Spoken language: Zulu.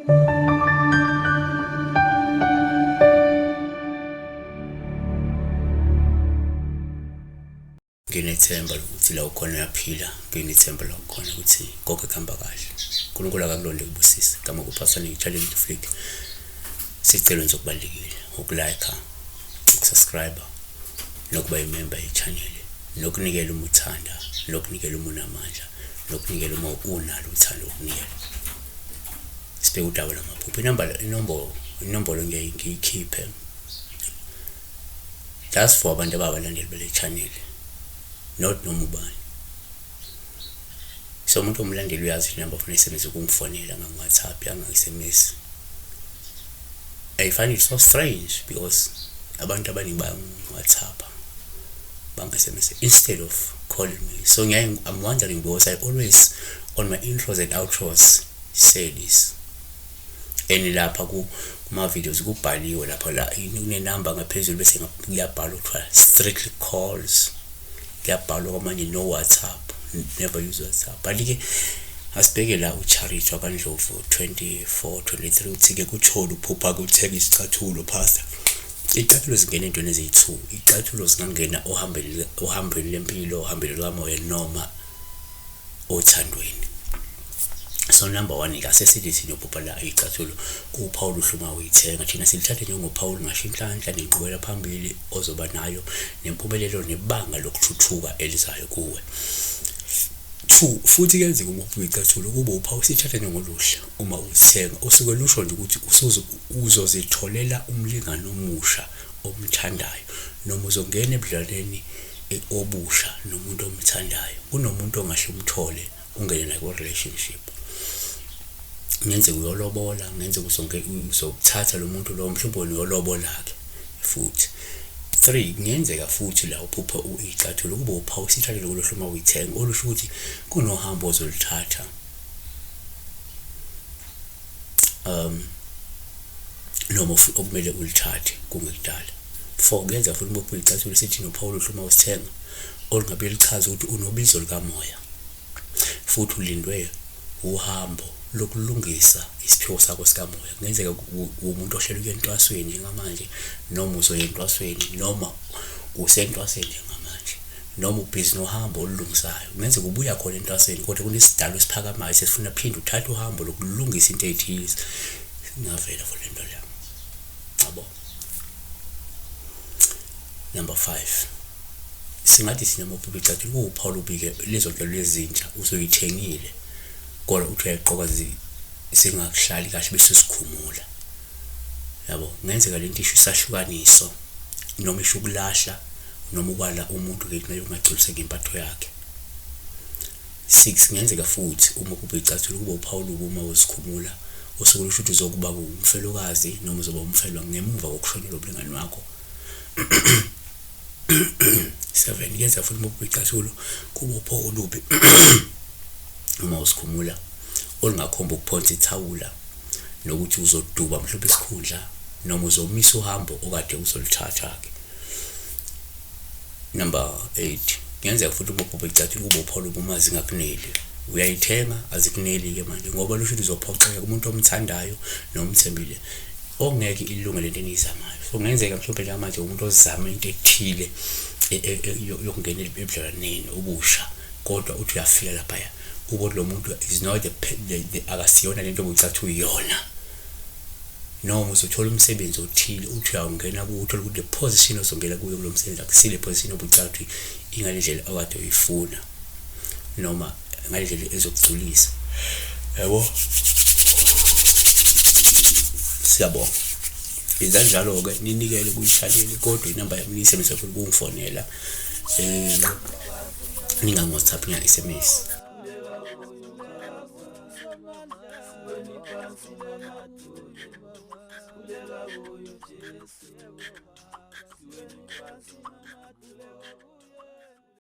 Nginethemba lokuthi la ukhona uyaphila, nginethemba la ukhona ukuthi konke kuhamba kahle. uNkulunkulu akakulonde kubusise. Gama kuphasane ngi-challenge flick. Sicelo nje okubalulekile ukulike, ukusubscribe nokuba imember ye-channel, nokunikela uma uthanda, nokunikela uma unamandla, nokunikela uma unalo uthando ukunikela. Sibheke udaba lwamaphupho. Inamba inombolo inombolo ngiyaye ngiyikhiphe just for abantu ababalandeli bale channel, not noma ubani. So umuntu omlandeli uyazi inamba ufuna isebenzise ukungifonela ngangi-WhatsApp, angangi-SMS. I find it so strange because abantu abaningi bayangi-WhatsApp, bangi-SMS instead of calling me. So ngiyaye I'm wondering because I always on my intros and outros say this. And lapha kuma-videos kubhaliwe lapha la kunenamba ngaphezulu bese kuyabhalwa kuthiwa strictly calls, kuyabhalwa kwamanye no WhatsApp, never use WhatsApp. But-ke asibheke la uCharity wakaNdlovu 24 23 uthi-ke kuthole uphupha kuthenga isicathulo pastor. Iy'cathulo zingena ey'ntweni eziyi-two. Iy'cathulo zingangena ohambeni ohambweni lempilo, ohambeni lukamoya noma othandweni. So number one-ke asesithi thina uphupha la iy'cathulo kuwuphawu oluhle uma uyithenga. Thina silithathe njengophawu olungasho inhlanhla nenqubekela phambili ozoba nayo nempumelelo nebanga lokuthuthuka elizayo kuwe. Two, futhi kuyenzeka uma uphupha iy'cathulo kube uphawu sithathe njengoluhle uma uzithenga osuke lusho nje ukuthi uzozitholela umlingani omusha omthandayo noma uzongena ebudlelwaneni obusha nomuntu omthandayo. Kunomuntu ongahle umthole ungene naye ku-relationship. Kungenzeka uyolobola, kungenzeka uzothatha lo muntu lo mhlawumbe wena uyolobola-ke futhi. Three, kungenzeka futhi la uphupha iy'cathulo kube uphawu isithathe lokho oluhle uma uyithenga olusho ukuthi kunohambo ozoluthatha noma okumele ulithathe kungekudala. Four, kuyenzeka futhi uma uphupha iy'cathulo sithi nophawu oluhle uma usithenga olungabe luchaza ukuthi unobizo lukamoya futhi ulindwe uhambo lokulungisa isiphiwo sakho sikamoya. Kungenzeka uwumuntu ohlele ukuya entwasweni njengamanje noma uzoya entwasweni noma usentwasweni njengamanje noma ubhizi nohambo olulungisayo. Kungenzeka ubuya khona entwasweni kodwa kunesidalo esiphakamayo sesifuna phinde uthathe uhambo lokulungisa into ey'thize. Ingavela for le nto leyo. Yabo. Number five, singathi thina uma uphupha icathulo kuwuphawu olubi-ke lezo nhlelo ezintsha usuyithengile kodwa uthi uyayigqoka zingakuhlali kahle bese usikhumula. Yabo, kungenzeka lento isho isahlukaniso noma isho ukulahla noma ukwala umuntu ngenxa yokungagculiseki ngempatho yakhe. Six, kungenzeka futhi uma uphupha icathulo kube uphawu olubi uma uzikhumula osuke lusho ukuthi uzokuba umfelokazi noma uzoba umfelwa ngemuva kokushonelwa umlingani wakho. Seven, kuyenzeka futhi uma uphupha icathulo kube uphawu olubi uma usikhumula olungakhomba ukuphonsa ithawula nokuthi uzoduba mhlawumbe isikhundla noma uzomisa uhambo okade uzoluthatha-ke. Number eight, kungenzeka futhi uma uphupha icathulo kube uphawu olubi uma zingakuneli. Uyayithenga azikuneli-ke manje ngoba lusho ukuthi uzophoxeka kumuntu omthandayo nomthembile ongeke ilunge lento eniyizamayo. So kungenzeka mhlawumbe njengamanje umuntu ozama into ethile yokungena ebudlelwaneni obusha kodwa uthi uyafika laphaya ubone lo muntu is not the akasiyona lento obucathi uyiyona. Noma uzothola umsebenzi othile uthi uyawungena kuwo uthole ukuthi le position ozongena kuyo kulo msebenzi akusile position obucathi ingale ndlela okade uyifuna noma ngale ndlela ezokugculisa. Yabo? Siyabonga. Yenza njalo-ke ninikele kuyishaneli kodwa inamba yami niyisebenzise futhi ukungifonela ningangi-WhatsApp ninga-SMS.